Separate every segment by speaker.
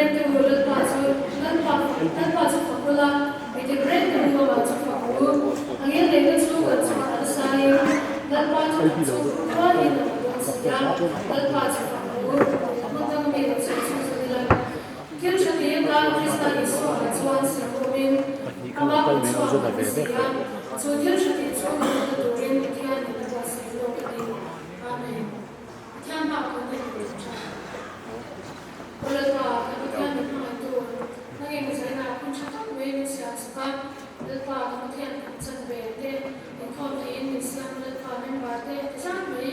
Speaker 1: rengte u, Lalpa chu, Lalpa fak, Lalpa chu fak ula, mi tin rengte u, amah chu fak u. A ngilneihna chu kan chungah a nasain, Lalpa chu kan chu khuanin a awm dawn si a, Lalpa chu fak u. Hmun danga mi lo sawi chhung chu ila. Thil tha tiin tan Krista Isua ah chuan serh awmin amah kan chhuak kan ni si a, chu thil tha tih chu kan hmu turin Pathianin a buatsaih lawk a ni. Amen. Pathian hma kan nei tur chu tha. Aw Lalpa, kan Pathian min hmangaihtu, nangin mizaina hun tha tak mai min siam sak a, Lalpa kan Pathian kum chan ve te, inkhawm theiin min siam a, Lalpa member te ti zat mai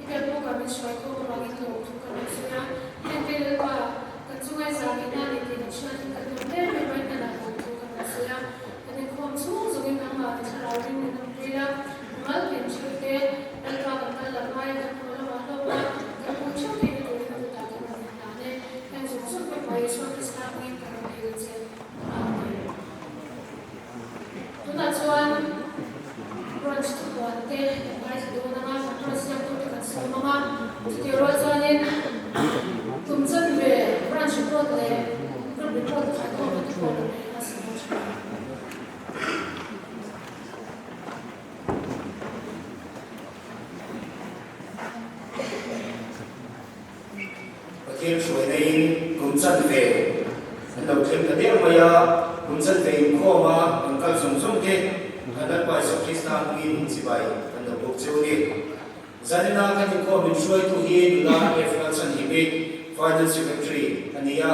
Speaker 1: I pianpukah min hruai khawm avangin lawmthu kan rawn sawi a, hengte Lalpa kan chu ngaihzah ngei na ni tih kan hriatin kan lawm em em a, i hnenah lawmthu kan rawn sawi a, kan inkhawm chhung zawngin nangmah ni thlarau ring min rawn pui a, mal tin theuh te Lalpa kan kal lam aia kan haw lamah hlawk a, kan hmuh theuh theihna turin kutah kan rawn inhlan e, heng zawng zawng pawh hmai Isua Krista hmingin kan rawn dil a che. Amen. Tunah chuan branch thupuan te kan ngaithla dawn ang a, kan branch siamtute kan sawm ang a, chutih rual chuanin tum chan ve branch report leh group report a khaikhawmna te pawh kan nei ang a, sawm a tha.
Speaker 2: Pathian hruaina in kum chanve an lo thleng ta der mai a, kum chanve inkhawm a kan kal zawng zawng te kan Lalpa Isua Krista hmingin chibai kan lo bawk cheu a ni. Zanina kan inkhawm min hruaitu hi nula F Lalchhanhimi, Finance Secretary a ni a,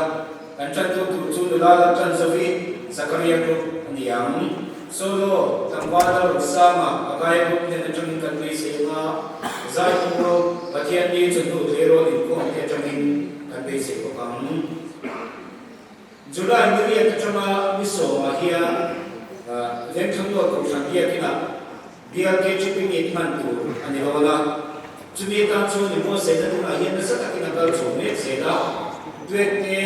Speaker 2: kan tantu tur chu nula Laltanzovi, Zakaria Group a ni ang. Solo, tlangval Lalruksanga, Agaya Group hnen atangin kan beisei anga Zaipur, Pathianni chawhnu tleirawl inkhawm te atangin kan beisei bawk ang. July ni riat atanga ni sawmah hian Vengthangluat Kohhran Biakinah Bial KTP Meet hman tur a ni dawn a, chumi atan chuan i buatsaihna tunah hian nasa takin a kal chho mek zel a, duet te,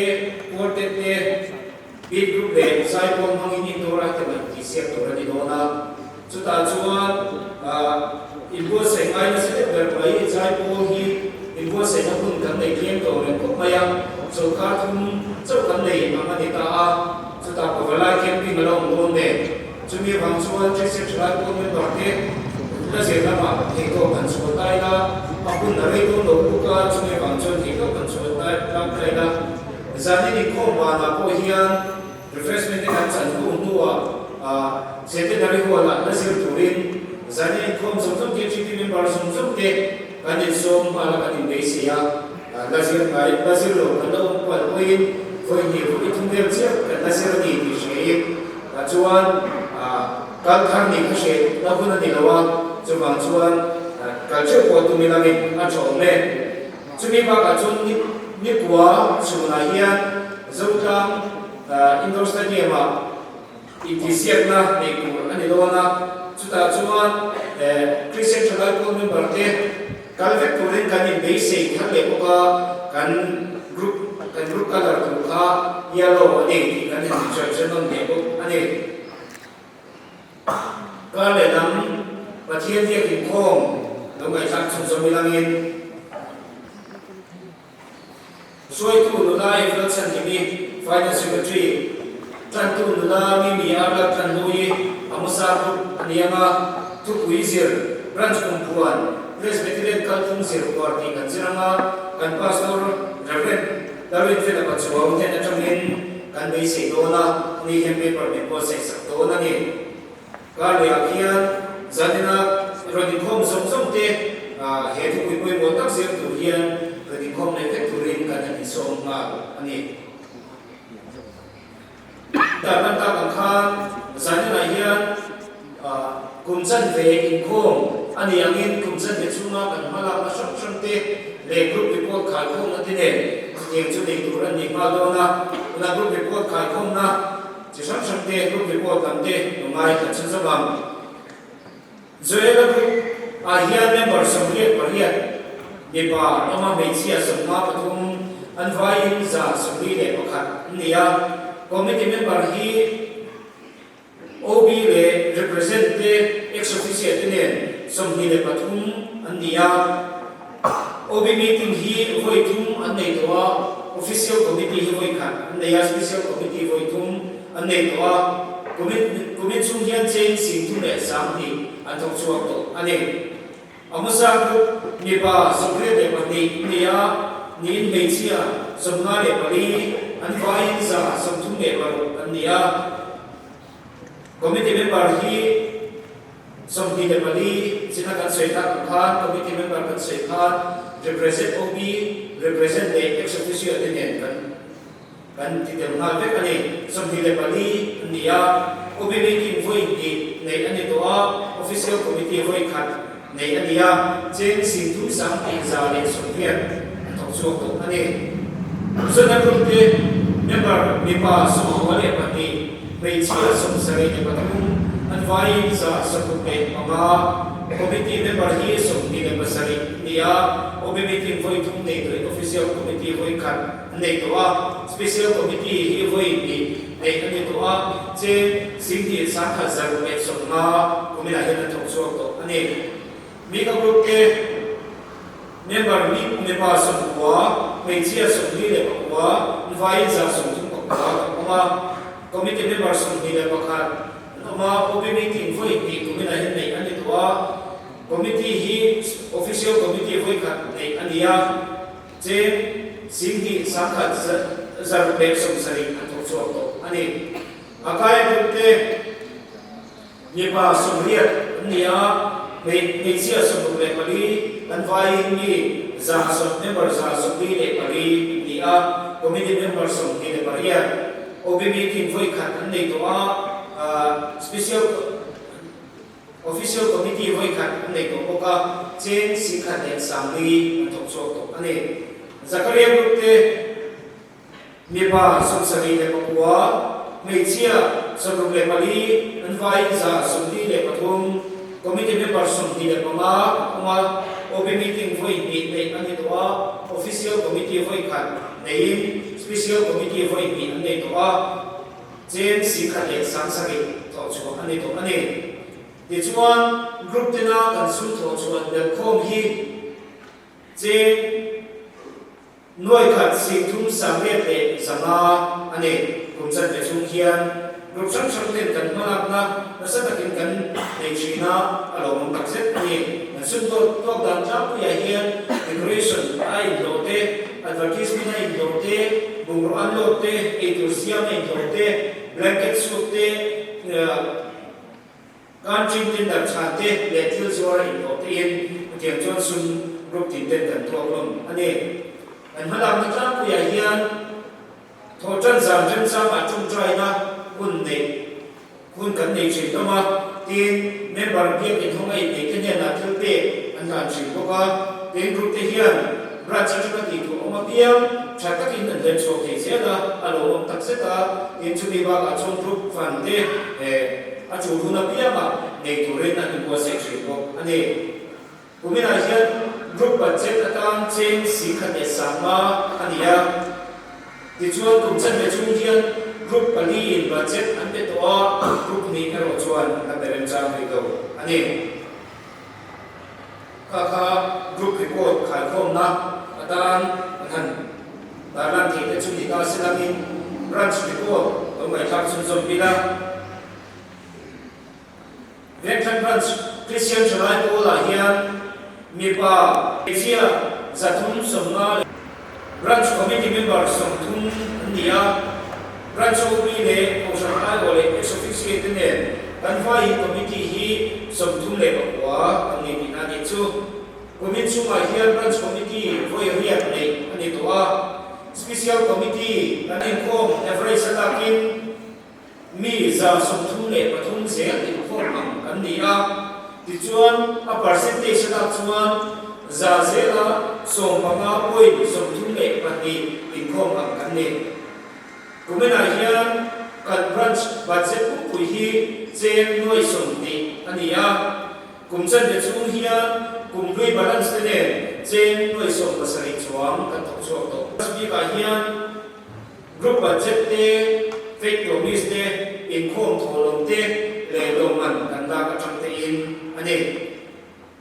Speaker 2: quartet te, Beat group leh zaipawn hmangin indoor item an tihsiak tur a ni dawn a, chutah chuan inbuatsaih ngai nasa deuh ber mai zaipawl hi inbuatsaihna hun kan nei tlem tawh reng khawp mai a, chawlhkar thum chauh kan nei ang a ni ta a, chutah pavalai camping a la awm dawn nen chumi avang chuan Christian thalai pawl member te la zir lamah theihtawp kan chhuah tai la, a hun a rei dawn lo bawk a, chumi avang chuan theihtawp kan chhuah tai tlang tai la. Zanin inkhawm vanah pawh hian refreshment te kan chan hnu hnuah Centenary Hall-ah la zir turin zanin inkhawm zawng zawng KTP member zawng zawng te kan insawm nghal a kan inbeisei a, la zir ngai la zir lo kan la awm kual pawhin vawi hnih vawi thum vel chiah kan la zir a ni tih hriain tah chuan kal thar nih kha hriat la hun a ni lo a, chuvang chuan kal theuh pawh tum ila ngei a tha awm e. Chumi bakah chuan Nikua chhunah hian Zotlang Indoor Stadium-ah intihsiakna neih tur a ni dawn a, chutah chuan Christian Thalai Pawl member te kal vek turin kan inbeisei thar leh bawk a, kan group kan group colour tur kha yellow a ni tih kan inhriat nawn leh bawk a ni. Kar leh lam Pathian biak inkhawm lo ngaihthlak chhunzawm ilangin hruaitu nula Evelyn Chhanhimi, Finance Secretary, tantu nula Mimi Arlak Tlanhlui, Amusa Group a ni anga thupui zir Branch Kumphuan Presbyterian kalphung zir uar tih kan zir anga kan Pastor Rev. Lalrinfela Pachuau hnen atangin kan beisei dawn a, ani hian paper min buatsaih sak dawn a ni. Karlehah khian zanina rawn inkhawm zawng zawng te he thupui pawimawh tak zir tur hian rawn inkhawm leh vek turin kan han insawm nghal a ni. Dar kan tak ang khan zaninah hian kum chanve inkhawm a nih angin kum chanve chhunga kan hmalakna hrang hrang te leh group report khaikhawmna te nen chutiang chu nei tur an nih nghal dawn a. Tunah group report khaikhawmna chi hrang hrang te, group report lam te lo ngai kan chhun zawk ang. Joela group ah hian member 88 mipa an awm a, hmeichhia 53, an vaiin 141 an ni a. Committee member hi OB leh Represent te, ex officio te nen 23 an ni a. OB meeting hi vawi thum an nei tawh a. Official Committee hi vawi khat an nei a, Special Committee vawi thum an nei tawh a, kumin kumin chhung hian cheng 32,000 an thawk chhuak tawh a ni. Amosa Group mipa 82 an ni a, niin hmeichhia 54 an vaiin 136 an ni a. Committee member hi 24 china kan sawi tak ang khan committee member kan sawi khan represent OB, represent leh ex officio te nen kan kan ti tel nghal vek a ni. 24 an ni a, OB meeting vawi hnih neih a ni tawh a, official committee vawi khat neih a ni a, cheng 31,180 an thawk chhuak tawh a ni. Zona group te member mipa 92, hmeichhia 73, an vaiin 65, committee member hi 27 an ni a, OB meeting vawi thum nei turin official committee vawi khat an nei tawh a, special committee hi vawi hnih neih a ni tawh a, cheng 21,150 kuminah hian an thawk chhuak tawh a ni. Mika group te member mi mipa 90, hmeichhia 49, nvaiin 139 an awm a, committee member 21 an awm a, OB meeting vawi hnih kuminah hian neih a ni tawh a, committee hi official committee vawi khat neih a ni a, cheng 21,170 an thawk chhuak tawh a ni. A kai group te. Mipa 80 an ni a, hmeichhia 64, an vaiin mi 100 member 144 an ni a, committee member 28, OB meeting vawi khat an nei tawh a, special official committee vawi khat an nei tawh bawk a, cheng 10,040 an thawk chhuak tawh a ni. Zakaria group te. Mipa 79, hmeichhia 64, an vaiin 43, committee member 25 an awm a, OB meeting vawi hnih neih a ni tawh a, official committee vawi khat neiin special committee vawi hnih an nei tawh a, cheng 10,070 thawh chhuah a ni tawh a ni. Tichuan, group tena kan sum thawh chhuah belhkhawm hi cheng. 13,805 a ni. Kum chanve chhung hian group hrang hrang ten kan hmalakna nasa takin kan nei thin a, a lawmawm tak zet a ni. Kan sum tawk tawk dan tlangpuiah hian decoration a inhlawh te, advertisement a inhlawh te, bungraw an lawt te, eitur siam a inhlawh te, blanket suit te, Kan chin tin dar chhan te leh thil zuar a inhlawh te in hetiang chuan sum group tin ten kan tuak hlawm a ni. Kan hmalakna tlangpuiah hian thawhtan zan remchangah tawngtaina hun neih hun kan nei thin hlawm a, tin member biakin hawng a inneih te hnenah thil pek an hlan thin bawk a, tin group te hian branch atanga tih tur awm apiang tha takin an lem chhuak thei zel a, a lawmawm takzet a, tin chumi bakah chuan group fund te eh. A chu hun apiangah nei turin an inbuatsaih thin bawk a ni. Kuminah hian group budget atan cheng 10,050 a ni a. Tichuan kum chanve chhung hian group paliin budget an pe tawh a, group hnih erawh chuan an la pe remchang rih lo a ni. Kha kha group report khaikhawmna atan an han tarlan theih te chu ni ta se langin branch report lo ngaihthlak chhunzawm ila. Vengthlan Branch Christian Thalai Pawlah hian mipa hmeichhia 350 leh Branch Committee member 30 an ni a, Branch OB leh Kohhran aiawh leh Ex Officio te nen kan vaiin Committee hi 39 an ni tihna a nih chu. Kumin chhungah hian Branch Committee vawi riat neih a ni tawh a, Special Committee kan inkhawm average atakin mi 133 zel inkhawm ang kan ni a, tichuan a percentage atak chuan za zela 15.32 inkhawm ang kan ni. Kuminah hian kan branch budget pumpui hi cheng 20,000 a ni a, kum chanve chhung hian kum hlui balance te nen cheng 70,000 chuang kan thawk chhuak tawh. Branch bikah hian Group budget te, fake promise te, inkhawm thawhlawm te leh lawmman kan lak atang te in a ni.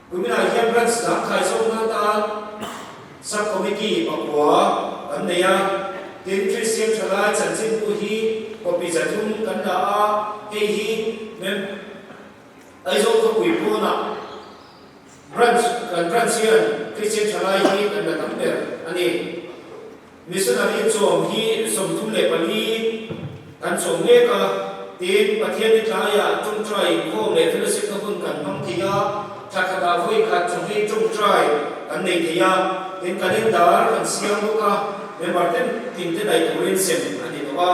Speaker 2: Kuminah hian branch dang khai zawkna atan sub committee pakua kan nei a. Tin, Kristian thalai chanchinbu hi copy 300 kan la a, hei hi mem Aizawl khawpui pawnah branch kan branch hian Kristian thalai hi kan la tam ber a ni. Missionary chawm hi 34 kan chawm mek a, tin Pathianni tlaiah tawngtai inkhawm leh fellowship na hun kan hmang thei a, thla khatah vawi khat chawhmeh tawngtai kan nei thei a, tin calendar kan siam bawk a, member ten tin te daih turin sem a ni tawh a,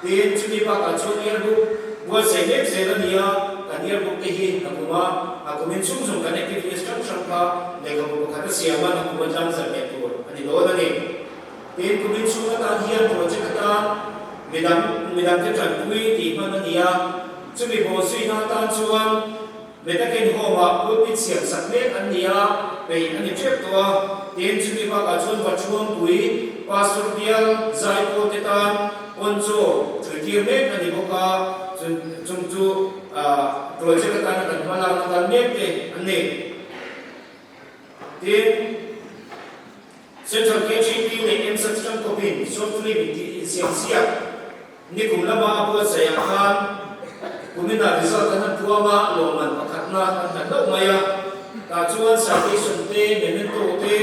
Speaker 2: tin chumi bakah chuan yearbook buatsaih mek zel a ni a, kan yearbook te hi a kum a, a kumin chhung chhung kan activities hrang hrang kha lehkhabu pakhat a siam a, a kum atang zar leh tur a ni dawn a ni. Tin, kumin chhung atan hian project atan midang midangte tanpui tih hman a ni a, chumi bawhzuina atan chuan Metaken Home-ah pulpit siam sak mek an ni a, peih a ni tep tawh a. Tin, chumi bakah chuan Vathuampui Pastor bial Zaipawl te tan poncho thuitir mek a ni bawk a, chung chu project atana kan hma lakna kal mek te an ni. Tin, Central KGP leh MSAT tangkawpin short film intih insiamsiak nikum lama a buatsaih ah khan kuminah result an han puang a, lawmman pakhatna an hlat hlauh mai a. Tah chuan citation te, memento te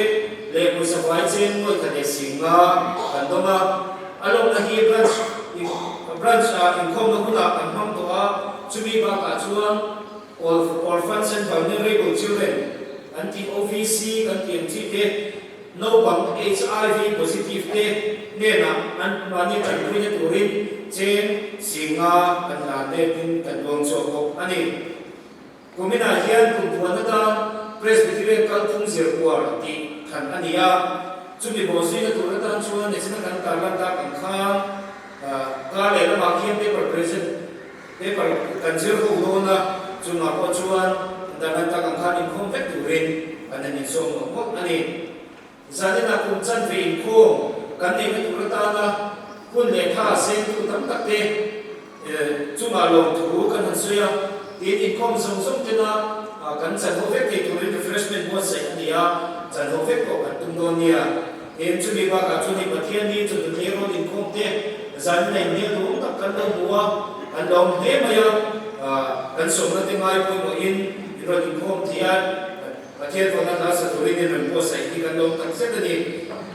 Speaker 2: leh pawisa vai chen nuai khat leh singa kan dawng a. A lawmna hi branch branch ah inkhawmna hunah kan hmang tawh a, chumi bakah chuan Orphans and Vulnerable Children an tih OVC kan tih ang chi te, naupang HIV positive te hnenah an mahni tanpuina turin cheng singa kan hlan letin kan duang chhuak bawk a ni. Kuminah hian kum phuan atan Presbyterian kalphung zir uar tih than a ni a, chumi bawhzuina tur atan chuan nichina kan tarlan tak ang khan kar leh lamah khian paper present Paper kan zir ho dawn a, chungah pawh chuan dan an tak ang khan inkhawm vek turin kan han insawm ngawt ngawt a ni. Zaninah kum chanve inkhawm kan neihna tur atana hun leh tha sengtu tam tak te chungah lawmthu kan han sawi a, tin inkhawm zawng zawng tena kan chan ho vek thei turin refreshment buatsaih a ni a, chan ho vek pawh kan tum dawn nia. Tin chumi bakah chuan hei Pathian hi chawhnu tleirawl inkhawm te zanin a inhnial duhawm tak kan lo hmu a, kan lawm hle mai a, kan sawmna te ngai pawimawhin in rawn inkhawm thei a, Pathian fawhna hla sa turin in rawn buatsaih hi kan lawm tak zet a ni.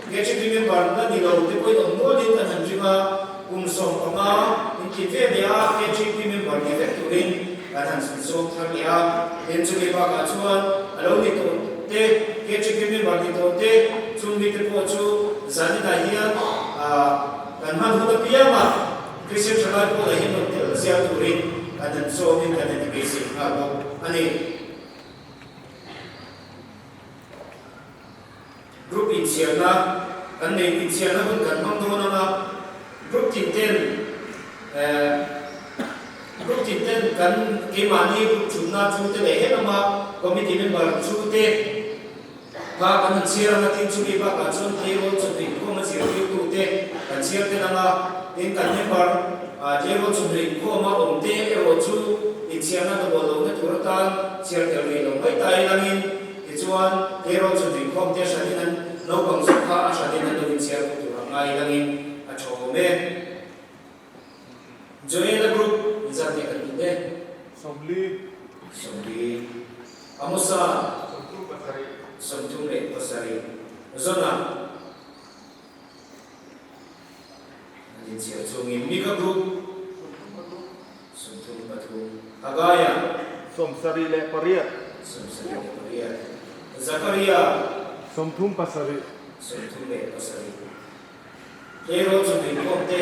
Speaker 2: KHP member na ni lo te pawhin awm nualin kan han ring a, kum 15 inti ve leh a KHP member ni vek turin kan han sawm thar leh a, tin chumi bakah chuan a lo ni tawh te, KHP member ni tawh te, chung mite pawh chu zaninah hian kan hman hun apiangah Christian thalai pawlah hian rawn tel zia turin kan han sawmin kan han inbeisei nghal bawk a ni. Group inchhiarna kan nei, inchhiarna hun kan hmang dawn ang a, group tin ten group tin ten kan keimahni group thutna thu te leh he lama committee member thu te kha kan han chhiar ang a, tin chumi bakah chuan tleirawl chawhmeh inkhawm a zirtirtu te kan chhiar tel ang a, tin kan member tleirawl chawhmeh inkhawm a awm te erawh chu inchhiarna dawh lohna tur atan chhiar tel rih lo mai ta ilangin. Tichuan, tleirawl chu tuikhawm te hranin an naupang zawk kha a hranin an lo inchhiar khawp tur ang ngai langin a tha awm e. Joela Group inzat nge kan lut e?
Speaker 3: 40.
Speaker 2: 40. Amosa.
Speaker 3: 37.
Speaker 2: 37. Zona. An inchhiar chungin Mika Group. 33. Hagaia.
Speaker 3: 78.
Speaker 2: 78. Zakaria.
Speaker 3: 37.
Speaker 2: 37. Tleirawl chu tuikhawm te.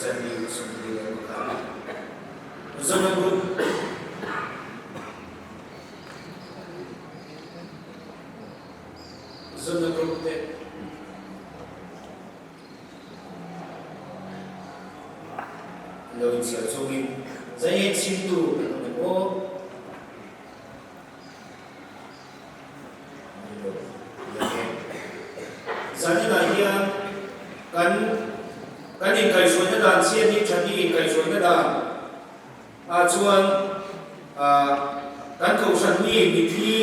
Speaker 2: 121. Zona Group. Zona Group te. Lo inchhiar chungin zai en chhimtu kan awm em aw? Zaninah hian kan kan inkaihhruaina dan chian hi Thani inkaihhruaina dan ah chuan kan kohhran mi mithi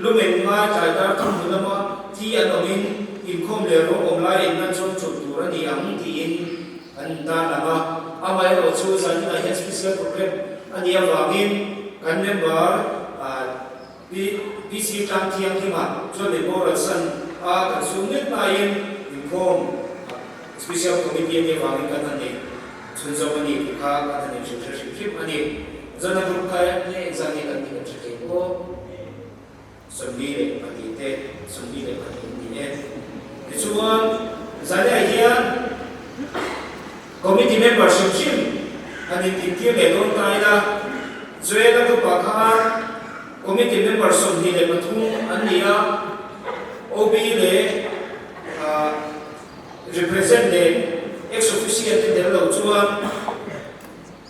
Speaker 2: lumen ngai tlai dar thum hnu lama thi an awmin. inkhawm leh rawng awm lai en nan chuan chawlh tur a ni ang tiin an intarlang a. Amaherawhchu zaninah hian special program a nih avangin kan member PC Tlang Thianghlimah chuan min boral san a, kan sum mek laiin inkhawm special committee a nih avangin kan han nei chhunzawm a ni tih kha kan han inhrilh hre hrim hrim a ni. Zana group kha nge engzat nge kan tih kan hre thei pawh 42 te 42 an ni e. Tichuan zaniah hian committee member hrim hrim han intintir leh dawn ta ila, Joel-a group-ah khan committee member 23 an ni a, OB leh represent leh ex-officio te tel lo chuan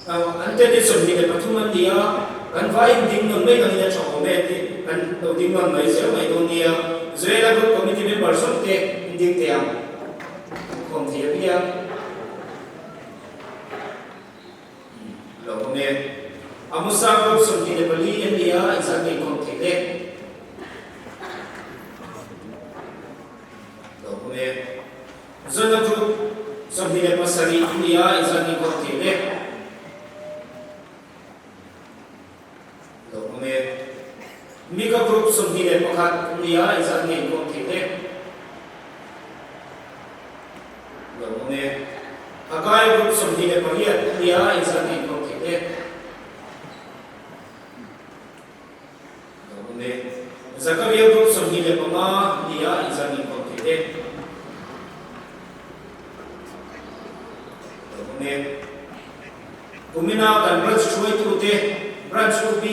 Speaker 2: An te ni 23 an ni a, kan vaiin ding nawn mai langin a tha awm e tih kan lo ding nawn mai zel mai dawn nia. Zoela Group Committee member zawng te in ding teh ang, an khawm thei apiang lo awm e. Amosa Group 24 an ni a, inzat nge inkhawm thei le? Lo awm e. Zana group 27 an ni a, inzat nge inkhawm thei le? Lo awm e. Mika group 21 an ni a, inzat nge inkhawm thei le? Lo awm e. Hagai group 28 an ni a, inzat nge inkhawm thei le? Lo awm e. Zakaria group 25 an ni a, inzat nge inkhawm thei le? Lo awm e. Kumina kan branch hruaitute, branch UP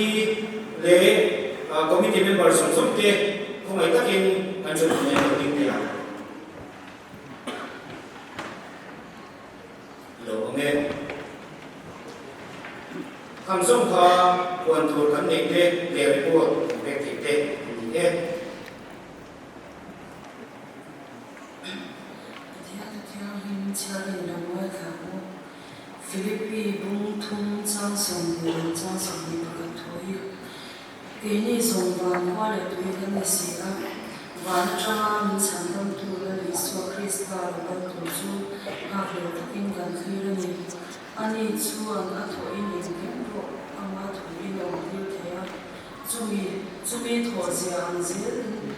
Speaker 2: leh committee member zawng zawng te khawngaih takin kan ṭhutna nen lo ding teh ang. Lo awm e. Kham zawng kha puan tur kan neih te leh report kan pek theih te a ni e.
Speaker 4: Pathian Thianghlim chhiarin lo ngaithla u. Philippi bung thum chang 20 leh chang 21 thu hi keini zawng van khua leh tui kan ni si a, van atanga min chhandamtu Lal Isua Krista lo kal tur chu nghak lo takin kan thlir a ni. Ani chuan a thawhin engkim pawh ama thuin a awmtir thei a, chumi chumi thawh zia ang zelin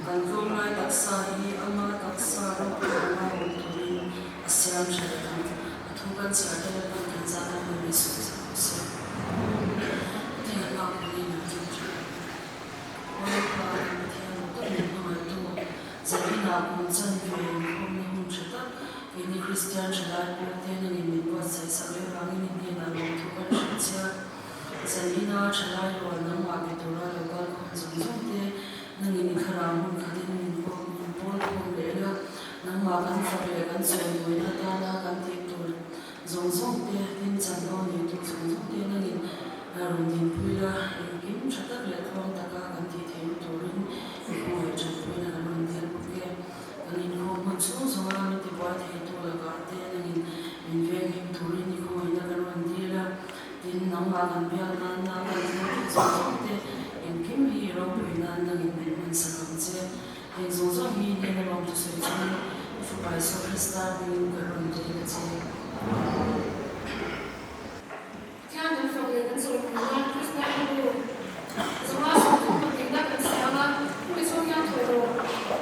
Speaker 4: kan tlawmlai taksa hi ama taksa ropui anga awm turin A siam tha leh ang. A thu kan chhiar te leh pan kan zat a hmun mai sawi zak rawh se. Pathian lak hmangin an ṭawng ṭha. Aw Pa, kan Pathian duh tak min hmangaihtu, zaninah kum chan ve inkhawmna hun ṭha tak, keini Kristian ṭhalai pawh te nangin min buatsaih sak leh vangin i hnenah lawmthu kan hrilh che a. Zanina ṭhalai rual nangmah be tura lo kal khawm zawng zawng te nangin i thlarau hmun khatin min pawl khawm leh la. Nangmah kan fak leh kan chawimuina atana kan tih tur zawng zawng te, tin chanvo nei tur zawng zawng te nangin rawn dinpui la, engkim tha tak leh tluang taka kan tih theihna turin i khawngaih tanpuina kan rawn dil bawk e. Kan inkhawm hmun chhung zawnga min tibuai theitu lakah te nangin min venghim turin i khawngaihna kan rawn dil a, tin nangmah kan biak nana kan thil tih zawng zawng te engkim hi i ropui nan nangin min hmansak ang che. Heng zawng zawng hi hnena lawm chu sawi chuan i fapa Isua Krista hmingin ka rawn dil a che.
Speaker 1: Thian kan fak leh kan chawi hmuh nan Krista rilru zawnga sawmthum pahnih kan siam a, hemi chhung hian thaw rawh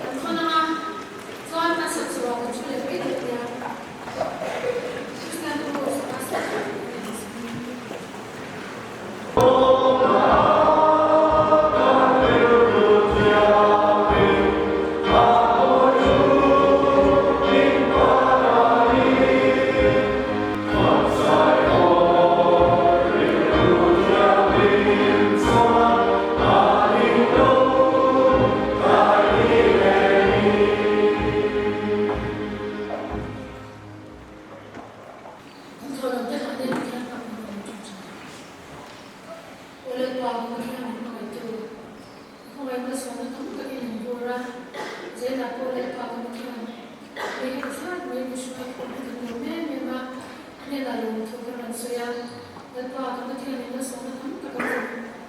Speaker 1: kan thawn ang a, chuan a chhan chhuah kan thu leh mai dawn nia. Krista rilru zawnga 35 kan siam. Kan thawhlam te hah nen Pathian hmang in kan ṭawng ṭhin a. Aw Lalpa, ka Pathian min hmangaihtu, ka khawngaih malsawmna tam takin min vur a, zelah pawh Lalpa ka Pathian, kei heti zat mai min hruai khawm hi kan lo em em a, hnenah lawmthu ka rawn sawi a, Lalpa ka Pathian in malsawmna tam tak a vur,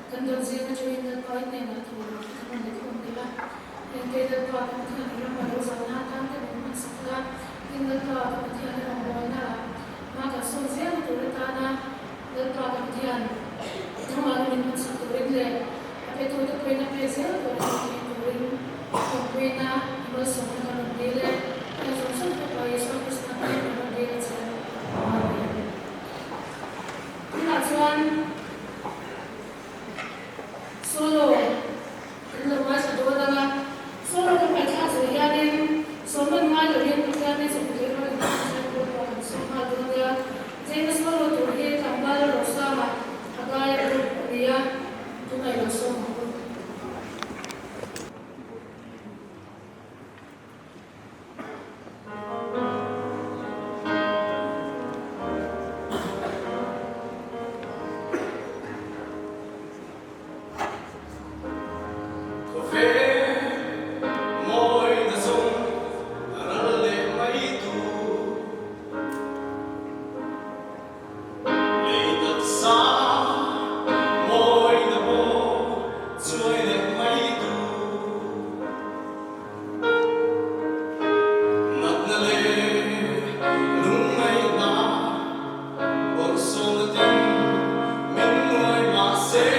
Speaker 1: kan dawn zing aṭangin Lalpa i hnenah thawhlam te kan rawn la khawm leh a. Tin, kei Lalpa ka Pathian i ram a lo zalna atan te min hmansak la, tin, Lalpa ka Pathian i rawngbawlna ah hma kan sawn zel tur atana Lalpa ka Pathian nangmah min hmansak turin leh a petute pawhin a pe zel turin tih turin awmpuina i malsawmna kan rawn dil e. Heng zawng zawng te pawh Isua Krista hming kan rawn dil a che. Amen. Tunah chuan solo kan lo ngaithla dawn ang a, solo kan ngaihthlak zawh hianin sawmman ngai loin Pathianin sawmpuiin rawn inhmang zel tur pawh kan sawm nghal dawn nia. Cheng a solo tur hi tlangval a Rosanga a gai a group a ni a, tunah i lo sawm ang u.
Speaker 5: Khawvel mawina zawng a ral leh mai tur. Lei taksa mawina pawh chuai leh mai tur. Natna leh lungngaihna bawrhsawmna tin min nuai mahse.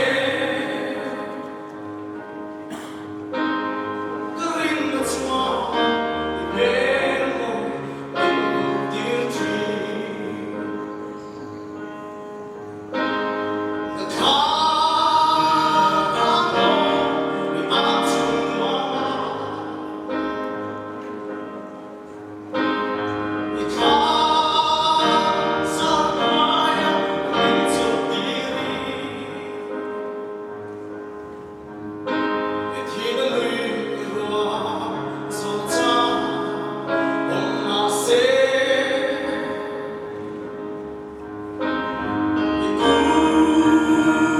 Speaker 5: Ka rinna chuan i hmel mawi min hmuh tir thin. Ka thla ka mawi i ang chung nuam a. I thla zahnuaia min chawlh tirin. He thina lui ruah zawh chang awm mah se, i kut.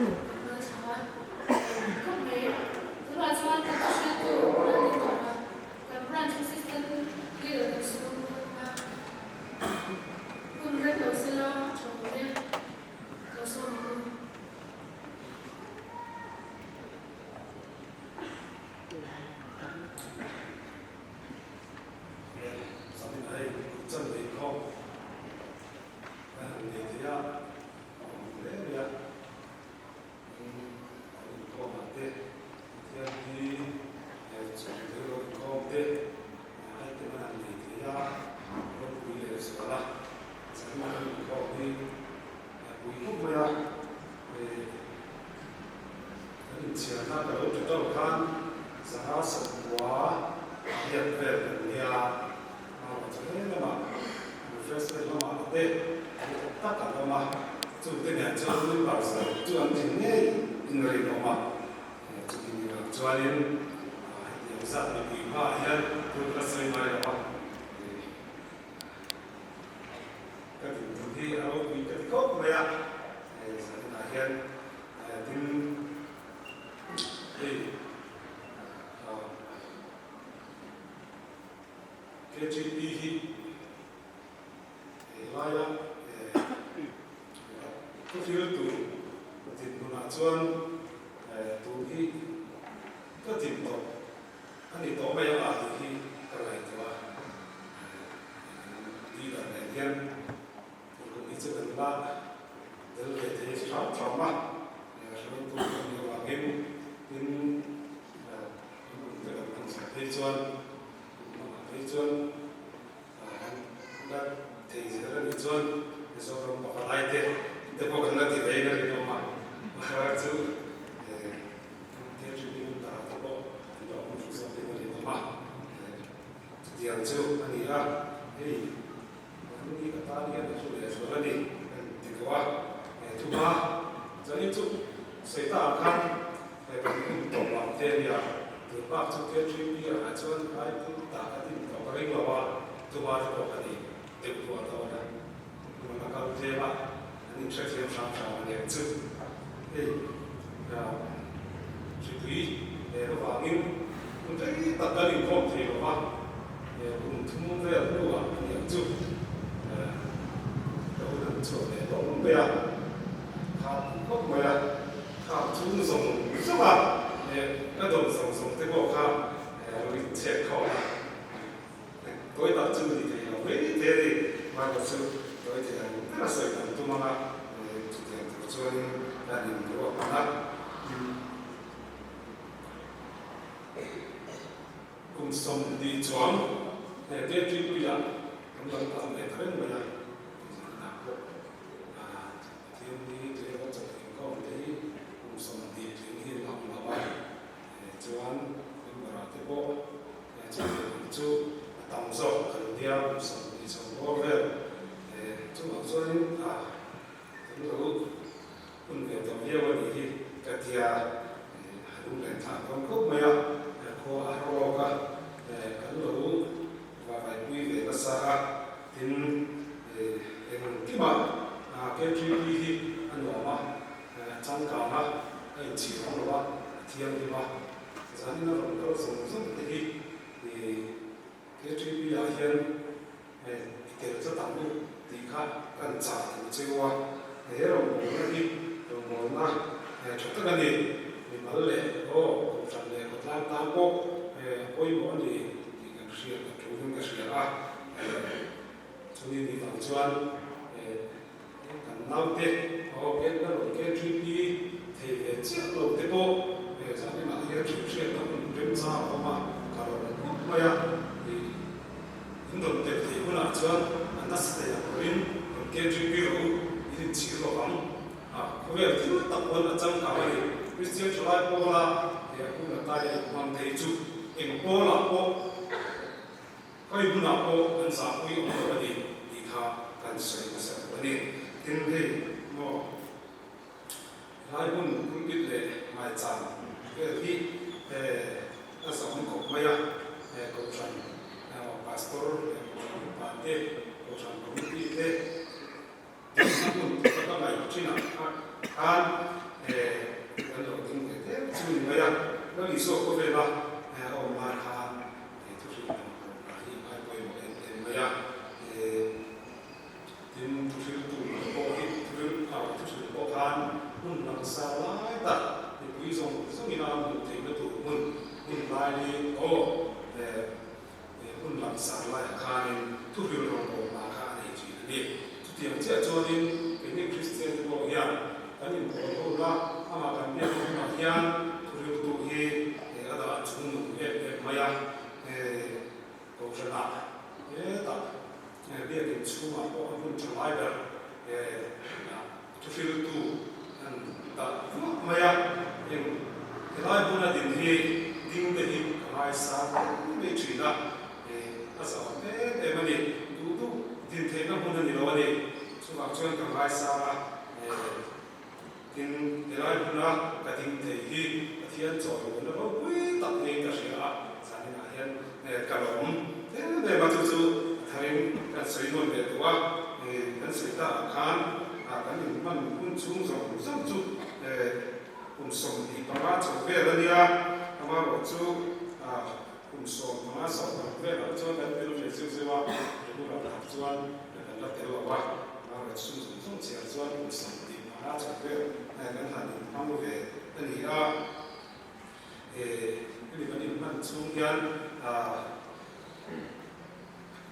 Speaker 1: Kan ngaithla a khawp mai. Tunah chuan kan hriattu an ni tawh a, kan branch assistant leader kan sum a, hun rem lo sela a tha awm e, lo sawm ang u.
Speaker 3: Hei, chan lei khawp a han nei thei a. A awm hle mai a, an inkhawmah te Pathian hi chhawm thei lo inkhawm te ai te man an nei thei a, ropui leh zual a, chhan an inkhawm hi a pui khawp mai a, kan inchhiarna ka lo ti deuh khan zanga sawmkua riat vel kan nia. Chawhleh lamah refreshment lamah te duhawm tak an awm a, chungte nen chuan members chu an tling ngei in rinawm a, chumi ni ang chuanin hetiang zat mipui hmaah hian thil ka sawi ngai lo a, ka dinhmun hi a ropui ka ti khawp mai a, zaninah hian tin hei. KGP hi helaia thuthil tur dinhmunah chuan tun hi ka din tawh a ni tawh mai ang a tih hi ka ngaihtuah a. Leader nen hian kum hi chu kan la tel ve thei hram hram a, hruaitu kan nih avangin tin kum te kan hman zawh phei chuan Amah phei chuan han la thei zel a nih chuan Mizoram pavalai te te pawh kan la ti vei na rinawm a, mahara chu thil hrim ta te pawh an lo awm duh zawk in a rinawm a, chutiang chu a ni a, hei mahni ka tan hian a hlu leh zual a ni kan ti lo a, thuma chuanin chu sawi ta ang khan kan hun tawp lam te a nia. Tun bak chu KGP ah chuan ai pum tak a din tawh ka ring lo a, tuma te pawh ka ni deuh duah dawn a, hmun a kal tlem a, an inhrethiam hram hram a nia chu. Hei hripui leh avangin hun rei tak kan inkhawm thei lo va, kum thum vel hnuah a niang chu ka hun an chhuah leh hlawm mai a, kha khawp mai a. Kha chung zawng zawng a ka dawn zawng zawng te pawh kha lo in chhiat khawm a, tawi tak chu ni thei lo mai thei a ni. Bible chu tawi thei ang ber a sawi kan tum ang a, chutiang tur chuanin kan in ruak ang a. Kum 20 chuang he Keṭipuia kan lo tam ve ta reng mai a, tih pawh Pathian hi tlema chawp inkhawm te hi kum 20 tling hi an awm lo a, chuan member-ah te pawh chutiang ang chu a tam zawk an nia kum 20 chho bawr vel chungah chuanin a kan lo hun ve tawh viau a nih hi ka tia a lunglen thlak dawn khawp mai a, khua a har lawk a, kan lo vavaipui ve nasa a, tin Engkimah KGB hi a nuam a, a changkang a, a inchhir awm lo a, a thianghlim a. Zanin a rawn kal zawng zawng te hi KGB ah hian i tel tlat ang u tih kha kan chah duh cheu a. He rawngbawlna hi rawngbawlna tha tak a ni. Mimal leh aw kohhran leh khawtlang tan pawh a pawimawh a ni tih kan hriat a tulin ka hria a. Chumi ni vang chuan kan naute aw Cameron KGP thei ve chiah lo te pawh zaninah hian hrilhhriatna hun remchang a awm a, ka rawn khawp mai a, in rawn tel theih hunah chuan a nasa thei ang rawhin rawn KGP rawh u, in inchhir lo vang. Khawvel thil tak pawn a changkang a ni. Kristian thalai pawla he hun atai a inhmang thei chu eng pawlah pawh Khawi hmunah pawh an zahpui awm lo a ni tih kha kan sawi hmasa duh a ni. Tin, hei maw helai hmun pulpit leh ngaichang vel hi a zahawm khawp mai a, Kohhran Pastor leh Kohhran upa te, Kohhran Committee te, Dinna hmun tur ka ngaih thinah khan. Kan lo ding ve deuh chu ni mai a, Lal Isua khawvela a awm lai khan thuhrilh lam pawh hi a pawimawh em em mai a. Tin, thuhriltu te pawh hi thuhrilh pawh khan hmun langsar lai tak mipui zawng zawngin a hmuh theihna tur hmun hmun lai hi aw hmun langsar laiah khanin thuhrilh rawngbawlna kha a nei thin a ni. Chutiang chiah chuanin keini Kristian te pawh hian kan inpawl ho la, amah kan biak hunah hian thuhriltu hi a dah chungnung em em mai a, Kohhranah hetah biakin chhungah pawh a hmun tha lai ber thuhriltu an dah vuak mai a, eng helai hmuna din hi ding te hi ka ngaisang em mai thin a, a zahawm em em a ni, duh duh din theihna hmun a ni lo a ni, chuvang chuan ka ngaisang a. Tin, helai hmuna ka ding thei hi Pathian chawlhna ropui tak niin ka hria a, zaninah hian ka lawm em em a, chu chu a tharin kan sawi nawn leh tawh a, kan sawi ta ah khan kan inhman hun chhung zawng zawng chu kum 25 chho vel a nia, amaherawh chu kum 15 sawmparuk velah chuan kan tel ve zeuh zeuh a, regular tak chuan kan la tel lo a. Margaret sum zawng zawng chhiar chuan kum 25 chho vel kan han inhmang ve a ni a. Hemi kan inhman chhung hian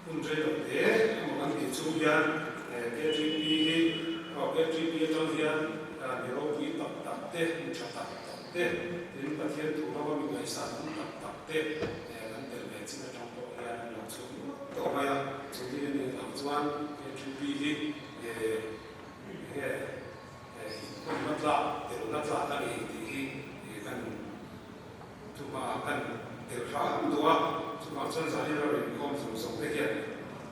Speaker 3: hun rei lo hle emaw kan tih chhung hian KTP hi KTP atang hian mi ropui tak tak te, mi tha tak tak te, tin Pathian thu lama mi ngaihsan awm tak tak te kan tel ve chin atang pawh hian an lo chhung ngawt tawh mai a. Chumi a nih vang chuan KTP hi enge inkhawmna tlak, telna tlak a ni tih hi kan thuhma kan tel hram duh a. Chuvang chuan zanin a rawn inkhawm zawng zawng te hian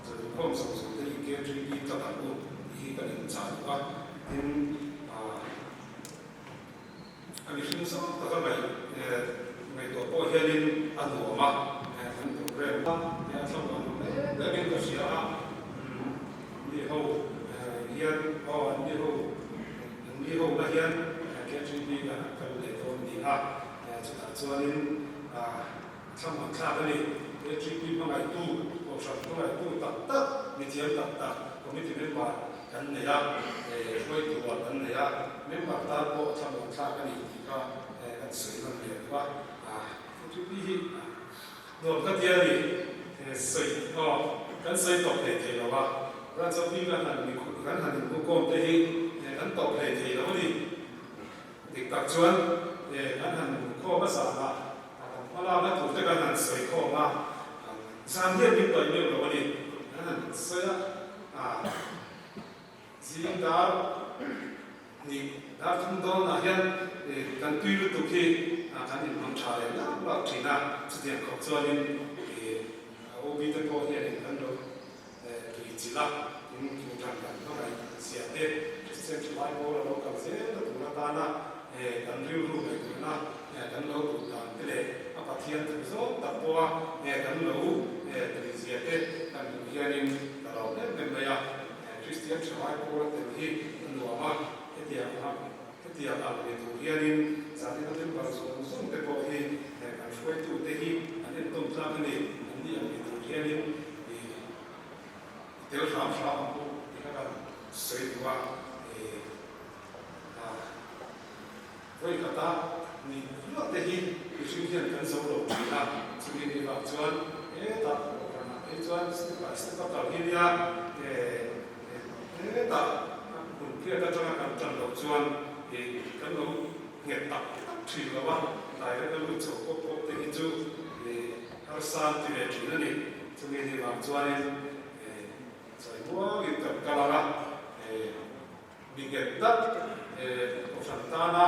Speaker 3: zawn inkhawm zawng zawng te hi KTP tlat ang u tih hi kan inchah duh a. Tin, A mihring zawng taka ngaihtuah pawh hianin a nuam a, kan program a a thlamuan awm em emin ka hria a, mi ho hian aw an mi ho an mi ho na hian KGB kan han kal leh dawn a ni a, chutah chuanin a thlamuan thlak a ni. KGB hmangaihtu, kohhran hmangaihtu tak tak, mithiam tak tak committee member Kan nei a, hruaitu ah kan nei a, member tan pawh thlamuan thlak a ni tih kha kan sawi nawn leh duh a, KTP hi nuam ka ti a ni, sawi aw kan sawi tawp hlei thei lo a, Branch OP kan han kan han inhmukhawm te hi kan tawp hlei thei lo a ni, dik tak chuan kan han inhmukhawm a zanah kan hmalakna tur te kan han sawi khawm a, zan hian min paih meuh lo a ni, kan han sawi a. A zing dar hnih dar thum dawnah hian kan tui lutuk hi kan inhmang tha leh lak lak thin a, chutiang khawp chuanin OB te pawh hianin kan lo tui chilh a, tin thu than kan hmangaih zia te, Christian thalai pawl a lo kal zel na tur atana kan rilru ngaihtuahna kan lo duh dan te leh a Pathian thu zawng tak pawha kan lo tui zia te kan hmuh hianin ka lo em em mai a, Kristian thalai pawl a tel hi a nuam a, hetiang ang hetiang ang ni tur hianin zanin a member zawng zawng te pawh hi kan hruaitu te hi an entawn tlak a ni, an ni ang ni tur hianin i tel hram hram ang u tih kha kan sawi duh a, Vawi khata ni luah te hi mihring hian kan zo lo thin a, chumi ni vang chuan hetah kohhranah phei chuan step by step a kal hi nia, hetah hmun phiat atanga kan tan loh chuan kan lo nghet tak tak thin lo a, direct a lut chho pawp pawp te hi chu harsa an ti ve thin a ni. Chumi ni vang chuanin chawi muangin kan kal ang a. Mi nghet tak, kohhran tana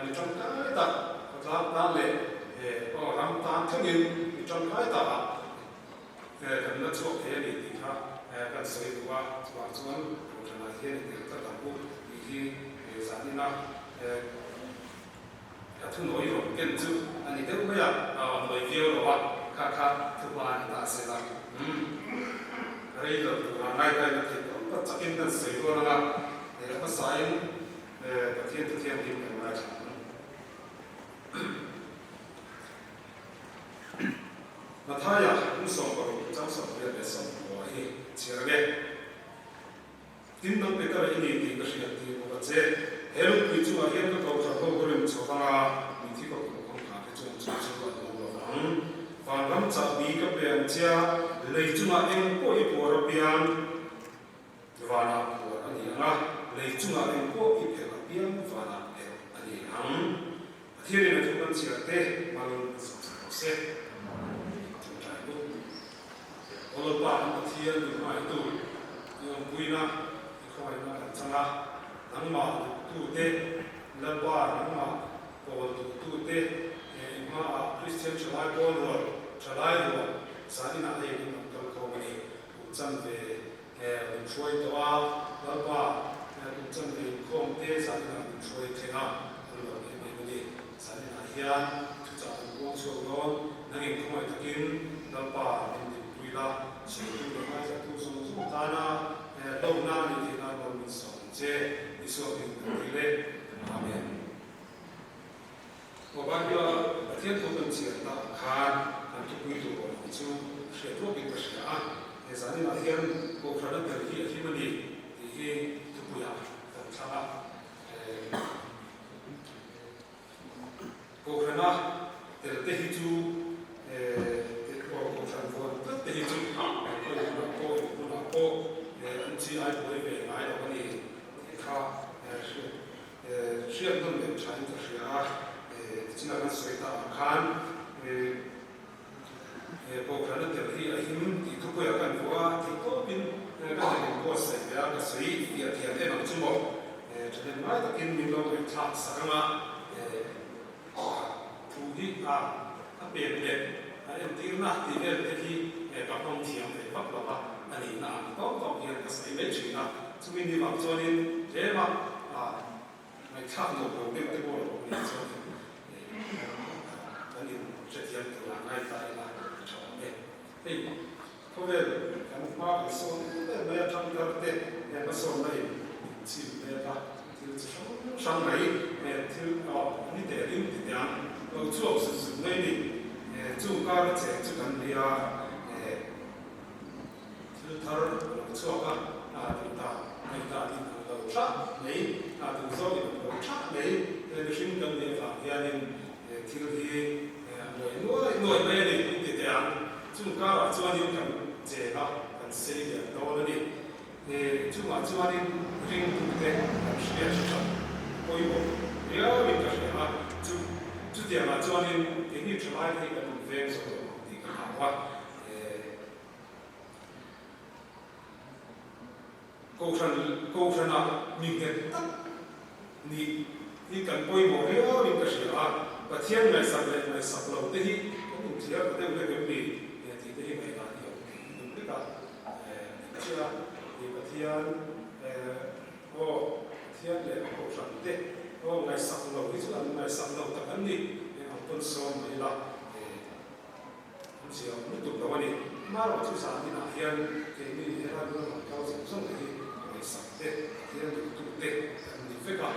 Speaker 3: mi tangkai tak, khawtlang tan leh aw ram tan thlengin mi tangkai takah kan la chhuak thei a ni tih kha kan sawi duh a. Chuvang chuan kohhranah hian i tel tlat ang u tih hi zanina ka thunawi rawn ken chu a ni deuh mai a, a nawi viau lo a, kha kha thuhma a ni ta sela. Rei lo tura ngaihtuahna theih awm tak chakin kan sawi dawn ang a, a hmasain Pathian Thu Thianghlim kan ngaithla. Petera i ni tih ka hriat tir bawk a che. He lungpui chungah hian ka kohhran ho ka rem chho vang a, mitthi ka kum kawngkhar te chuan chu chu an awm lo vang. Vanram chahbi ka pe ang che a, lei chungah eng pawh i puar apiang vanah puar a ni ang a, lei chungah eng pawh i phelh apiang vanah phelh a ni ang. Pathianin a thu kan chhiar te mal a sawm sak rawh se. Ṭawngṭai u. Aw Lalpa kan Pathian min hmaitu, i awmpuina, i khawngaihna kan chang a, nangmah duhtute, Lalpa nangmah pawl duhtute, i hmaah Kristian ṭhalai pawl rual, ṭhalai rual zaninah hei kan rawn kal khawm a ni. Kum chanve min hruai tawh a, Lalpa kum chanve inkhawm te zaninah min hruai thleng a, kan lo em em a ni. Zaninah hian thuchah kan puang chhuak dawn, nangin khawngaih takin Lalpa min dinpui la, sawitu leh ngaithatu zawng zawng tana hlawkna a nih theih nan rawn min sawm ang che, Isua hming kan ti le. Amen. Aw Bible-a Pathian thu kan chhiar tak khan kan thupui tur awm ang chu hriat ruakin ka hria a, he zaninah hian Kohhran a tel hi a him a ni tih hi thupuiah kan thlang a. Kohhrana tel te hi chu Kohhran vawn tlat te hi chu khawi hunah pawh eng hunah pawh an chi ai buai ve ngai lo a ni tih kha hriat nawn leh thain ka hria a. Tichinah kan sawi ta ang khan Kohhrana tel hi a him tih thupuiah kan vuah a, theih tawpin ka han inbuatsaih ve a, ka sawi fiah thiam em ang chu maw? Thahnem ngai takin min lo ngaihthlak sak ang a, thu hi a a pek leh a entirna tih vel te hi ka hmang thiam ve vak lo va, a nihna ang tawk tawk hian ka sawi mai thin a, chumi ni vang chuanin tlema Ngaihthlak nuam lo deuh te pawh lo awm nih chuan kan in hrethiam tur ah ngai ta ila a tha awm e. Hei khawvel kan hma kan sawn em mai a thangthar te he hmasawnna in min chim mek a, thil chi hrang hrang mai he thil ni teh ring ti teh ang lo chhuak zut zut mai ni. Chung kar a cheng chu kan nia Thil thar a lo chhuak a, a duh dan ngaihdan in ang lo thlah mai, a duh zawk in ang lo thlah mai. He mihring kan nih avang hianin he thil hi a nuai nuai nuai mai a ni in ti teh ang. Chung karah chuanin kan cheng a, kan sei lian dawn a ni. Chungah chuanin ringtute kan hriat hran pawimawh riauin ka hria a, chu chutiangah chuanin keini thalai te hi kan inveng zawk lo ang tih ka hlau a. Kohhran Kohhranah mi nghet tak nih hi kan pawimawh riauin ka hria a, Pathian ngaihsak leh ngaihsak lo te hi kan inthiar ta deuh hlek em ni tih te hi ngaihdan hi a awm thei deuh hlek a. Engtia i Pathian aw Pathian leh a Kohhran te aw ngaihsak lo hi chu an ngaihsak lo tak an ni, eng ang pawn sawm mai ila. An zia awm lutuk lo a ni. Amaherawh chu zan inah hian keini helai bula rawn kal zawng zawng te hi ngaihsak te, Pathian duhtu te kan ni vek a,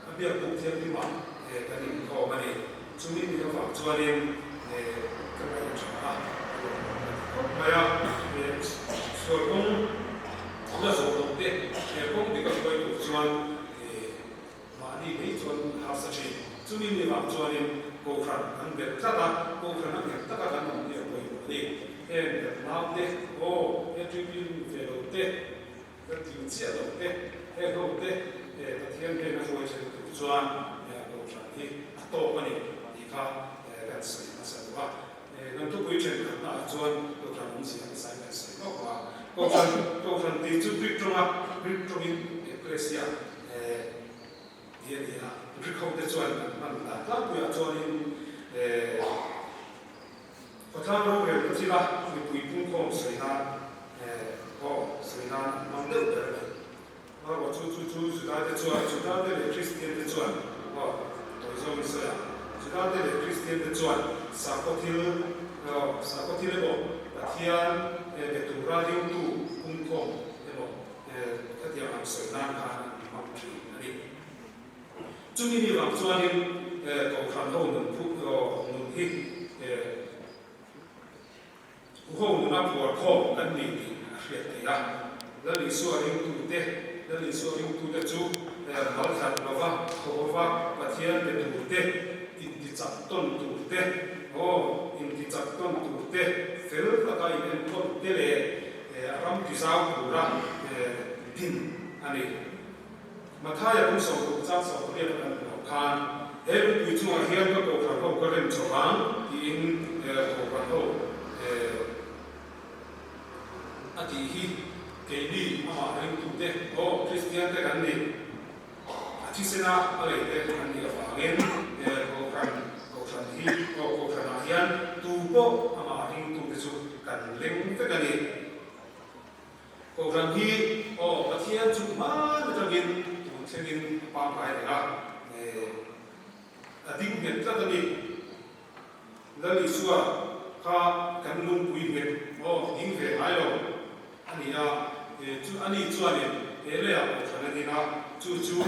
Speaker 3: a biak buk thianghlimah kan inkhawm a ni. Chumi ni avang chuanin ka ngaih a tha a, ka lawmawm ka ti khawp mai a. Sual kawng la zawh loh te, kawng dik a hruai tur chuan Mahni mai chuan harsa thin. Chumi mi vang chuanin Kohhran an belh tlat a, Kohhran a nghet taka kan awm hi a pawimawh a ni. Heng kan nau te, aw, he tribune mi ve lo te, ka tling chiah lo te, he ho te, he Pathian hnena hruai then tur chuan Kohhran hi a tawk a ni tih kha kan sawi hmasa duh a. Kan thupui thenkhatna ah chuan Kohhran awmzia an sawi kan sawi lawk a. Kohhran, Kohhran tih chu Greek tawnga Greek tawngin Ekklesia, Tih a ni a, Greek ho te chuan an hman dan tlangpuiah chuanin khawtlang rorel te thila mipui pungkhawm sawi nan aw sawi nan an hmang deuh ber a ni. Amaherawh chu chu chu Juda te chuan Juda te leh Kristian te chuan aw tawi zawngin sawi a, Juda te leh Kristian te chuan sakhaw thil aw sakhaw thil emaw Pathian be tura ringtu pungkhawm emaw Khatiang ang sawi nan khan an hmang thin a ni. Chumi ni vang chuanin Kohhran ho nun phu nun hi hu ho nuna phuar khawm kan ni tih a hriat theih a. Lal Isua ringtute, Lal Isua ringtute chu mal khat lova thawhova Pathian pe turte, intichak tawn turte, aw, intichak tawn turte, fel taka inenkawl te leh ram tizau tura din a ni. Mathaia kum 60 chang 18 a kan hmuh khan, He lungpui chungah hian ka kohhran ho ka rem chho vang, tiin kohhran ho a tih hi keini amah ringtute aw Kristiante kan ni. A thisena a leite an nih avangin kohhran kohhran hi aw kohhranah hian tu pawh amah ringtute chu kan leng vek a ni. Kohhran hi aw Pathian chu hman atangin tun thlengin a pangngai reng a, a ding nghet tlat a ni. Lal Isua kha kan lungpui nghet aw ding ve ngai lo a ni a, chu a ni chuanin he leiah kohhran a din a, chu chu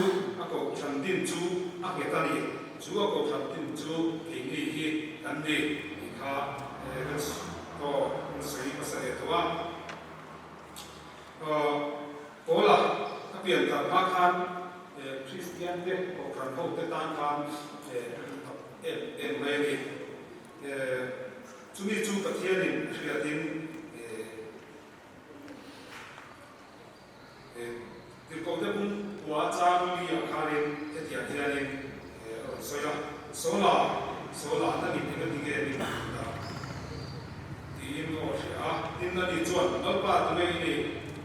Speaker 3: a kohhran din chu a nghet a ni, chu a kohhran din chu keini hi kan ni tih kha kan aw kan sawi hmasa leh tawh a. Paula a pian tak hma khan Kristian te kohhran ho te tan khan tak em em mai a ni. Chumi chu Pathianin a hriatin Tirhkohte bung kua chang li ah khanin hetiang hianin a rawn sawi a, Sawla, Sawla, nangin eng a ti nge min tih ta? Tiin a aw hria a, tin ani chuan, Lalpa, tunge i ni?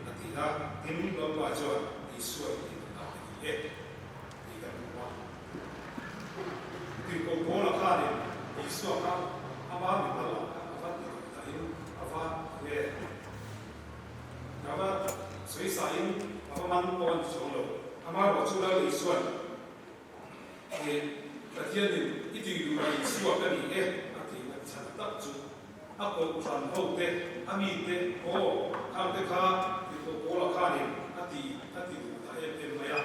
Speaker 3: a ti a, tin Lalpa chuan, Isua i tih ta a ni e, tih kan hmu a. Tirhkoh Paula khanin Isua kha ama mimal ah khan a va ti duh dahin a va nge? A va sawi sahin a va man pawh a ni chuang lo. Amaherawh chu Lal Isua'n he Pathianin i tih duh a Isua ka ni e a tih a chhan tak chu a kohhran ho te, a mite aw khang te kha tirhkoh Paula khanin a ti a ti duh ta em em mai a.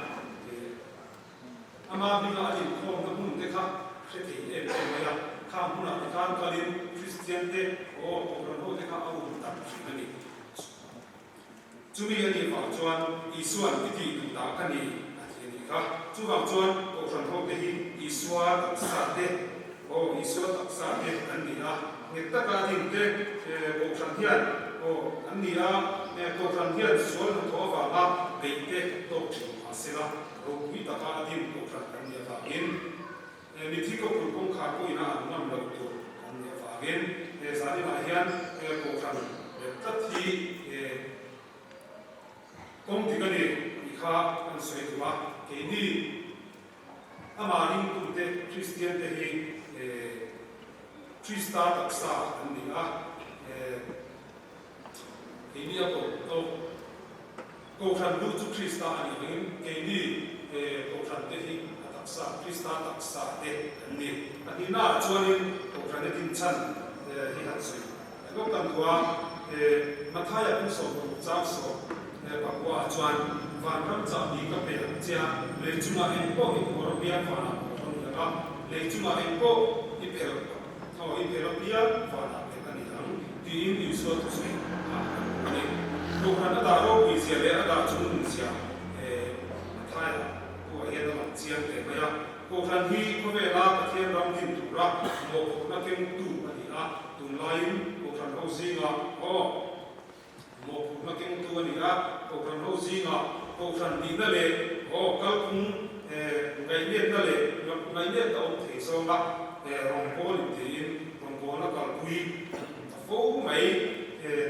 Speaker 3: Ama hminga a inkhawmna hmun te kha hre thei em em mai a, khang hmunah te khan kalin Kristian te aw kohhran ho te kha a um tak thin a ni. Chumi a nih vang chuan Isua'n i tih duh dah ka ni a ti a nih kha. Chuvang chuan kohhran ho te hi Isua taksa te aw Isua taksa te an ni a, nghet taka din te kohhran hian aw an ni a, kohhran hian sual hnathawh avanga beih te tawk thin mahsela, Ropui taka a din kohhran kan nih avangin mithi kawpui kawngkhar pawhin a an ngam loh tur kan nih avangin he zaninah hian he kohhran leh tlat hi kawng dik a ni tih kha kan sawi duh a. Keini amah ringtute Kristian te hi Krista taksa kan ni a, keini a koh tawk. Kohhran lu chu Krista a nih angin keini he kohhran te hi a taksa, Krista taksa te kan ni. A hnihnaah chuanin kohhrana dinchhan hi han sawi lawk kan duh a, he Mathaia kum 60 chang 14 ah chuan vanram chahbi ka pe ang che a, lei chungah eng pawh i phuar apiang vanah phuar a ni ang a, lei chungah eng pawh i phelh Thaw i phelh apiang vanah phelh a ni ang, tiin Isua thusawi kha kan hmu a ni. Kohhran a dah ropui zia leh a dah chungnung zia Mathaia buah hian a lang chiang hle mai a. Kohhran hi khawvela Pathian ram din tura mawhphurhna kengtu a ni a, tunlaiin Kohhran ho zingah aw mawhphurhna kengtu a ni a, Kohhran ho zingah Kohhran nihna leh aw kalphung ngaihnetna leh ngaihnetna awm thei zawnga rawngbâwl intiin rawngbâwlna kalpui ta fo mai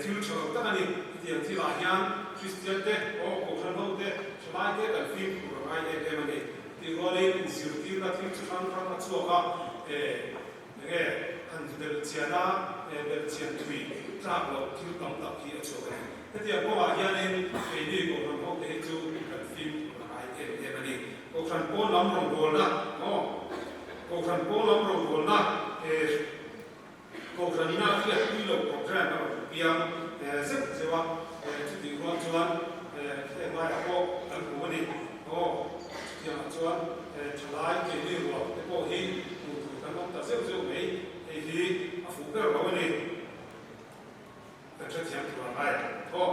Speaker 3: thil ṭha lo tak a ni. Hetiang thilah hian Kristian te aw Kohhran ho te ṭhalai te kan fimkhur a ngai em em a ni. Tih rualin inzirtirna thil chi hrang hrang a chhuak a, Enge han belh chian a, belh chian thui tlak loh thil tam tak hi a chhuak a ni. Hetiang kawngah hianin keini Kohhran hote hi chu kan fim a ngai em em a ni. Kohhran pawn lam rawngbawlna maw? Kohhran pawn lam rawngbawlna Kohhran ina hriatpui loh programme a rawn piang zeuh zeuh a, chutih rual chuan heng laiah pawh kan hmu a ni. Aw, chutiangah chuan thalai keini rual te pawh hi hmuh tur kan awm ta zeuh zeuh mai, hei hi a fuh ber lo a ni. Kan hrethiam tur ang ai. Aw.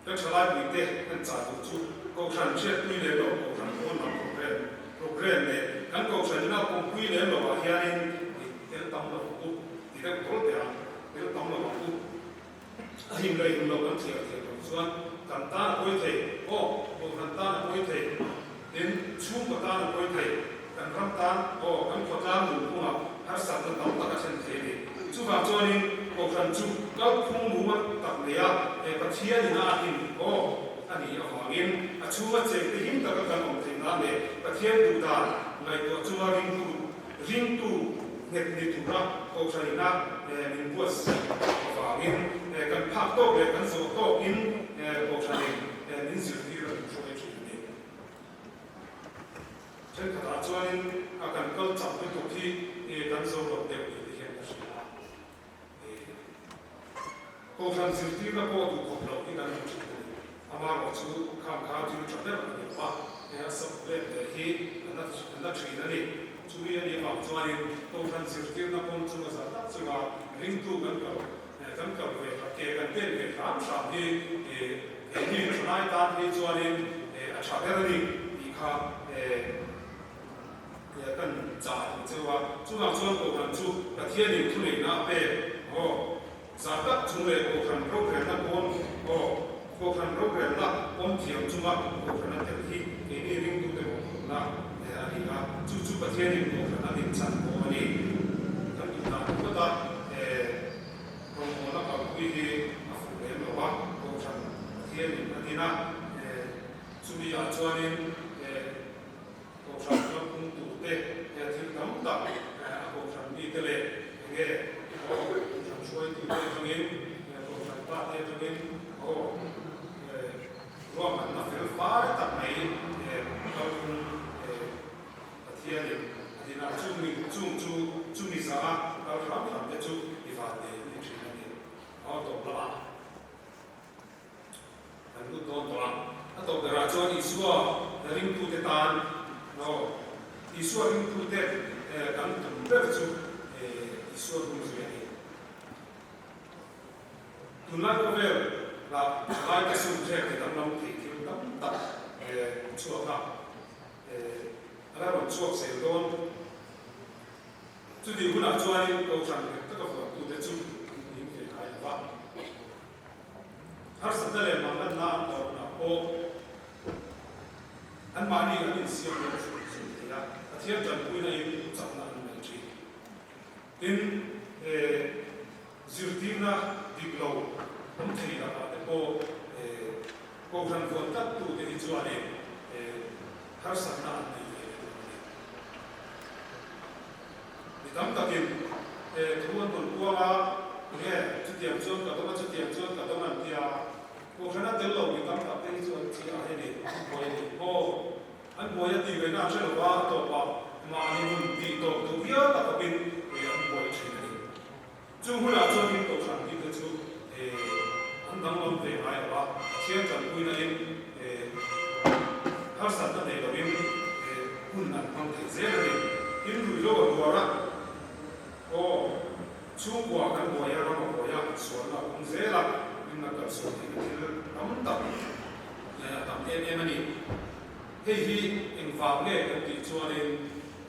Speaker 3: Kan thalai puite kan chah duh chu Kohhran hriatpui lem lo, Kohhran pawn lam programme, programme leh kan Kohhran ina pawmpui lem lo ah hianin i tel tam lo ang u, ti deuh tawl teh ang, tel tam lo ang u. A him leh him lo kan thliar thiam lo chuan kan tan a pawi thei, aw, Kohhran tan a pawi thei, tin, chhungkaw tan a pawi thei, kan ram tan, aw, kan khawtlang nunphungah harsatna tam tak a thlen thei a ni. Chuvang chuanin Kohhran chu kalphung mumal tak neia he Pathian ina a him, aw, a nih avangin a chhunga chengte him taka kan awm theih nan leh Pathian duhdan ngaihtuah chunga ringtu ringtu nghet ni tura Kohhran ina min buatsaih avangin kan phak tawk leh kan zawh tawkin Kohhranin min zirtir a min hruai thin a ni. Thenkhatah chuanin a kan kal chak lutuk hi kan zo lo deuh ni te hian ka hria a. Kohhran zirtirna pawh duh khawp loh hi kan hmu thin a ni. Amaherawh chu khang kha thil tha ber a ni lo a, he a sap let leh hi a na thin a ni. Chumi a nih avang chuanin Kohhran zirtirna pawm chunga za tak chunga ringtu kan kal kan kal ve ke kan pen ve hram hram hi keini thalai tan phei chuanin a tha ber a ni tih kha kan chah ang cheu a. Chuvang chuan Kohhran chu Pathianin thuneihna a pek aw. Zah tak chung leh Kohhran rorelna pawn aw Kohhran rorelna awm thiam chunga Kohhran a tel hi keini ringtute mawhphurhna a ni a, chu chu Pathianin Kohhran a din chhan pawh a ni. Kan duh dan ringawt a rawngbawlna kalpui hi a fuh lem lo a, Kohhran Pathianin a din a, chumi ah chuanin Kohhran kalphung turte he thil tam tak a Kohhran mite leh enge aw Kohhran hruaitute atangin Kohhran pate atangin aw ruahmanna fel fai tak mai kalphung Pathianin a din a, chumi chung chu chumi zah a kal hram hram te chu i van nei ni thin a ni. Aw tawp lamah. Kan lut dawn tawh a. A tawp berah chuan Isua ringtute tan aw, Isua ringtute kan tum ber chu Isua hnung zui a ni. Tunlai khawvel lah thalai te sum thlek leh danglam thei thil tam tak chhuak a, a la rawn chhuak zel dawn. Chutih hunah chuanin Kohhran nghet taka vuahtute chu an hlim ve ngai lo va. Harsatna leh manganna an tawrhna pawh anmahni an insiam leh zung zung thei a, Pathian tanpuina in chakna an nei thin. Tin, he zirtirna dik lo awm thei lakah te pawh he Kohhran vuan tlat tute hi chuanin he harsatna an nei ve leh dawn a ni. Mi tam takin he thu an rawn puang a, Nge, chutiang chuan ka dawm a, chutiang chuan ka dawm an ti a. Kohhrana tel lo mi tam tak te hi chu an chi a hei ni, an buai a ni. Aw, an buai a tih ngaihna an hre lo va, a tawpah mahni nun tih tawp duh viau tak awkin he an buai thin a ni. Chung hunah chuan in kohhran bik te chu he an danglam ve ngai lo a, Pathian tanpuina in he harsatna nei loin he hun an hmang thei zel a ni. In rui lo a ruar a, aw, chhungkua kan buai a, ram a buai a, sualna a pung zel a, rinna kalsual theihna thil tam tak a tam em em a ni. Hei hi engvang nge kan tih chuanin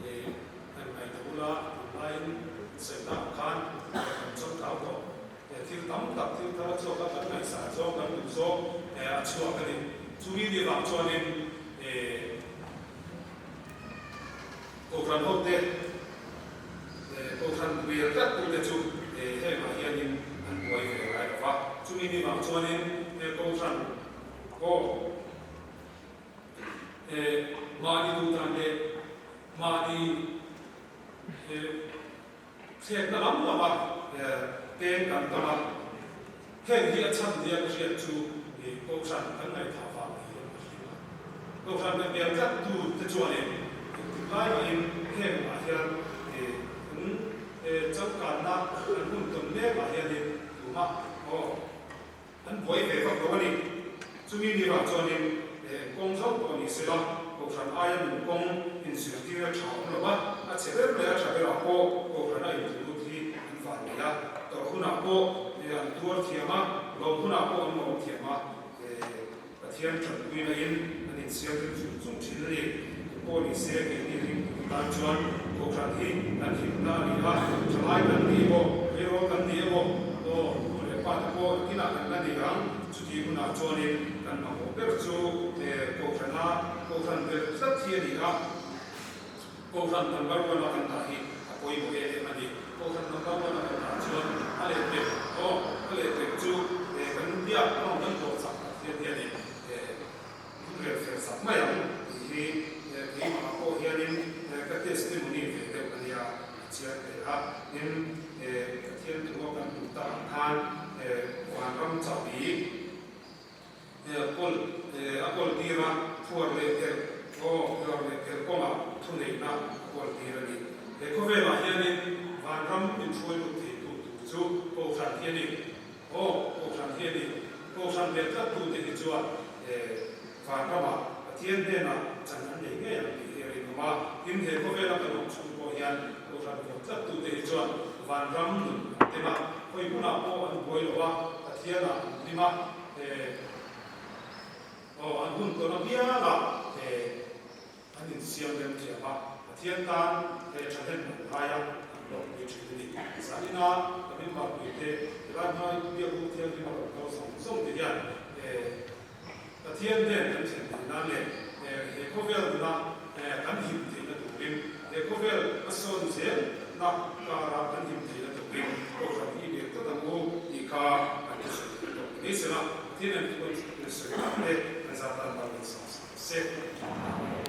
Speaker 3: he Kan ngaihtuah ula, tunlaiin sawi tak khan kan chawlhkau tawh. He thil tam tak thil thar a chhuak a, kan ngaihsah zawng, kan duh zawng a chhuak a ni. Chumi ni vang chuanin Kohhran hote, Kohhran hmel tlat tute chu hengah hianin an buai ve ngai lo va. Chumi ni vang chuanin Kohhran aw, Mahni duh dan leh mahni thlekna lam lama peng kan tam a, heng hi a chhan nia ka hriat chu Kohhran kan ngaihthah vang ni hian ka hria. Kohhran leh hmel tlat tu te chuanin engtik lai mahin heng ah hian kan changkanna kan hun tawn mek ah hianin tumah aw An buai ve vak lo a ni. Chumi ni vang chuanin eng kawng zauh pawh ni sela, Kohhran aia nun kawng inzirtir a tha awm lo a, a chhe ber leh a tha berah pawh Kohhran a intihlut hi an van nei a, tawrh hunah pawh an tuar thiam a, lawm hunah pawh an lawm thiam a. Pathian tanpuina in an insiam rem zung zung thin a ni. Pawh ni se keini ringtu tan chuan Kohhran hi kan himna a ni a, thalai kan ni emaw, tleirawl kan ni emaw, aw nu leh pa te pawh inah kan la ni ang. Chuti hunah chuanin kan mamawh ber chu Kohhrana Kohhran ber tlat hi a ni a. Kohhran number one a kan dah hi a pawimawh em em a ni. Kohhran number one a kan dah chuan a lehpek, aw, a lehpek chu kan biak a rawn kan tuah chak Pathian hi a ni. Min rel fel sak mai ang tih hi keimah pawh hianin ka testimony ve deuh a nia a chiang hle a. Tin, Pathian thu a kan hmuh tak ang khan vanram chahbi kawl a kawl tir a, phuar leh phelh, aw, phuar leh phelh kawngah thuneihna a kawl tir a ni. He khawvelah hianin vanram min hruai lut theitu tur chu Kohhran hi a ni. Aw, Kohhran hi a ni. Kohhran ve tlat tute hi chuan vanramah Pathian hnenah chan an nei ngei ang tih hi a rinawm a. Tin, he khawvela kan awm chhung pawh hian Kohhran vawn tlat tute hi chuan vanram nun an tem a, khawi hmunah pawh an buai lo a, Pathianah an hlim a, aw, an hun tawn apiangah An insiam rem thiam a, Pathian tan he thahnem an ngai a, an lawmpui thin a ni. Zanina ka member puite helai hmai biakbuk thianghlim a rawn kal zawng zawng te hian Pathian nen kan thlen theih nan leh he khawvel nuna kan him theihna turin, he khawvel a sawn zel na kara kan him theihna turin Kohhran hi biak tlat ang u tih kha kan thusawi theih tawh ni mai sela, Pathian hian thu kan sawi tak te kan zat tan bal min sang sang. Se.